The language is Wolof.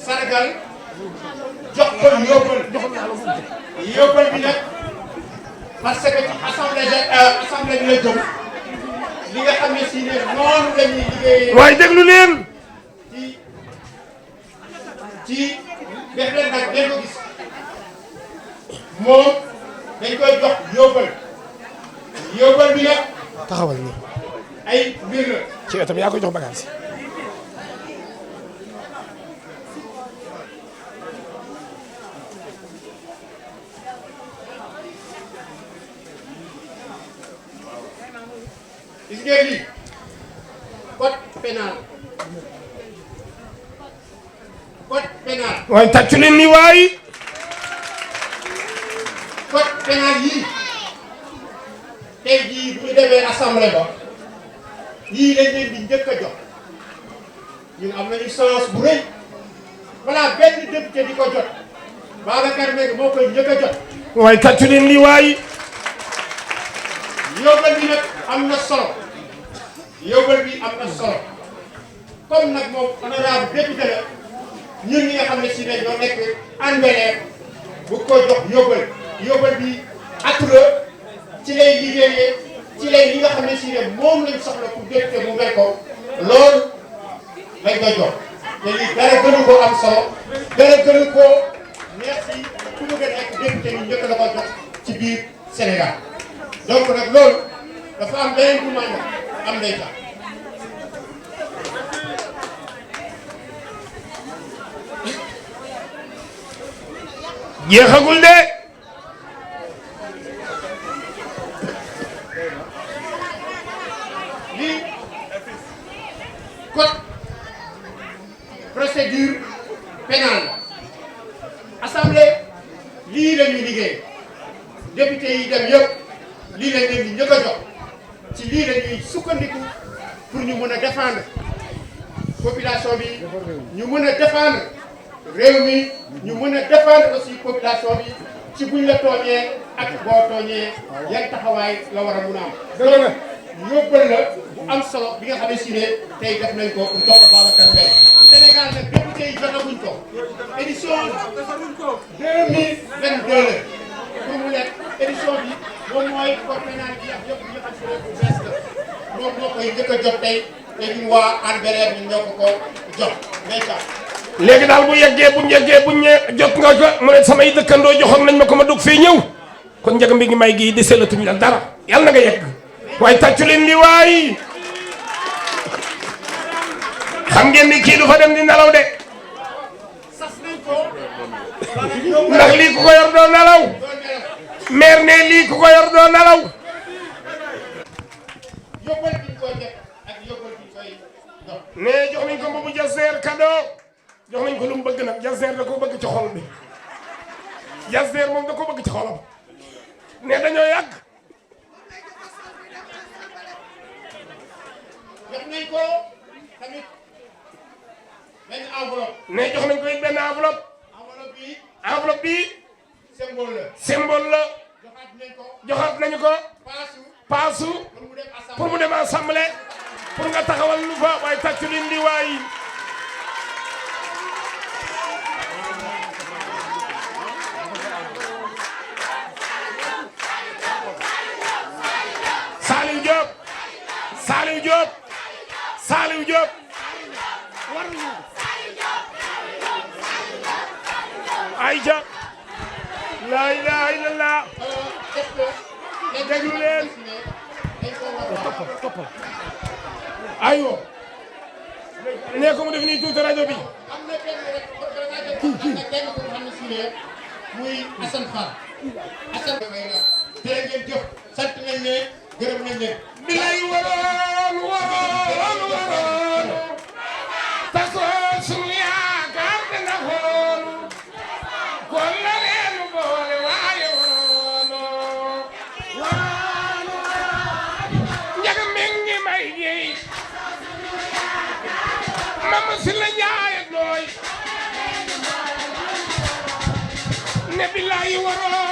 sargal jox ko yóbbal bi nag parce que ci assemblée bi la jëm li nga xam ne si ne noonu la ñuy liggéeyee. waaye déglu leen. ci def leen nag dañ ko gis moom dañ koy jox yóbbal bi nag. taxawal nii. ay mbir la. ci wetam yaa koy jox bagage. gis ngeen lii code pénal waaye tàccu leen ni waay. code pénal yii tey jii bu ñu demee assemblée ba yii lañ leen di njëkk a jox ñun am nañu chance bu rëy balaa benn député di ko jot Babacar Mbengue moo koy njëkk a jot. waaye tàccu leen ni waay. yóbbal bi nag am na solo comme nag moom honorable député la ñun ñi nga xam ne si ne ñoo nekk Hann Bel-Air bu ko jox yóbbal bi atu la ci lay liggéeyee ci lay li nga xam ne si ne moom lañ soxla pour député mu mel ko loolu lañ koy jox te lii dara gënu koo am solo dara gënu koo merci ku bëgg a nekk député ñu njëkk la ko jox ci biir Sénégal donc nag loolu dafa am beneen bu mën am day tax. jeexagul de. lii code procédure pénale assemblée lii la ñuy liggéey député yi dem yëpp lii lañ leen di njëkk a jox ci lii la ñuy sukkandiku pour ñu mën a défendre population bi ñu mën a défendre réew mi ñu mën a défendre aussi population bi ci buñ la tooñee ak boo tooñee yan taxawaay la war a mun a am. loolu yóbbal la bu am solo bi nga xam ne si ne tey def nañ ko pour jox ko Babacar Mbengue. Sénégal nag député yi jotaguñ ko édition 2022 la pour mu nekk édition bi moom mooy code pénal bi ak yëpp yi nga xam si ne bu bees la moom moo koy njëkk a jot tey te ñun waa Hann Bel-Air ñu ñoo ko jox béykat. léegi daal bu yeggee bu jot nga ko mu ne samay dëkkandoo joxoon nañ ma ko ma dugg fii ñëw kon njëg mi ngi may gii di selatuñ la dara yàlla na nga yegg waaye tàccu leen li waay. xam ngeen ni kii du fa dem di nelaw de ndax lii ku ko yor doo nelaw maire ne lii ku ko yor doo nelaw. ne jox nañ ko mbubu Jasneer cadeau jox nañ ko lu mu bëgg nag Jasneer da ko bëgg ci xol bi Jasneer moom da ko bëgg ci xolam ne dañoo yàgg. jox nañ ko tamit benn enveloppe. ne jox nañ ko it benn enveloppe. enveloppe bi symbole la. joxaat nañu ko. paasu pour mu dem assemblée pour nga taxawal lu fa waaye tàccu leen di waay. Saliou Diop ayca la ilaha illallah déglu leen aywa ne ko mu def nii tuuti rajo bi muy Assane Fall jërë ngeen jëf sant nañ ne gërëm nañ leen bilay waroon tasoo sunu yaakaar dina xool kon la leen boole waaye waroon njaga mengi may jeey mama si la njaay ak dooy ne bilay waroon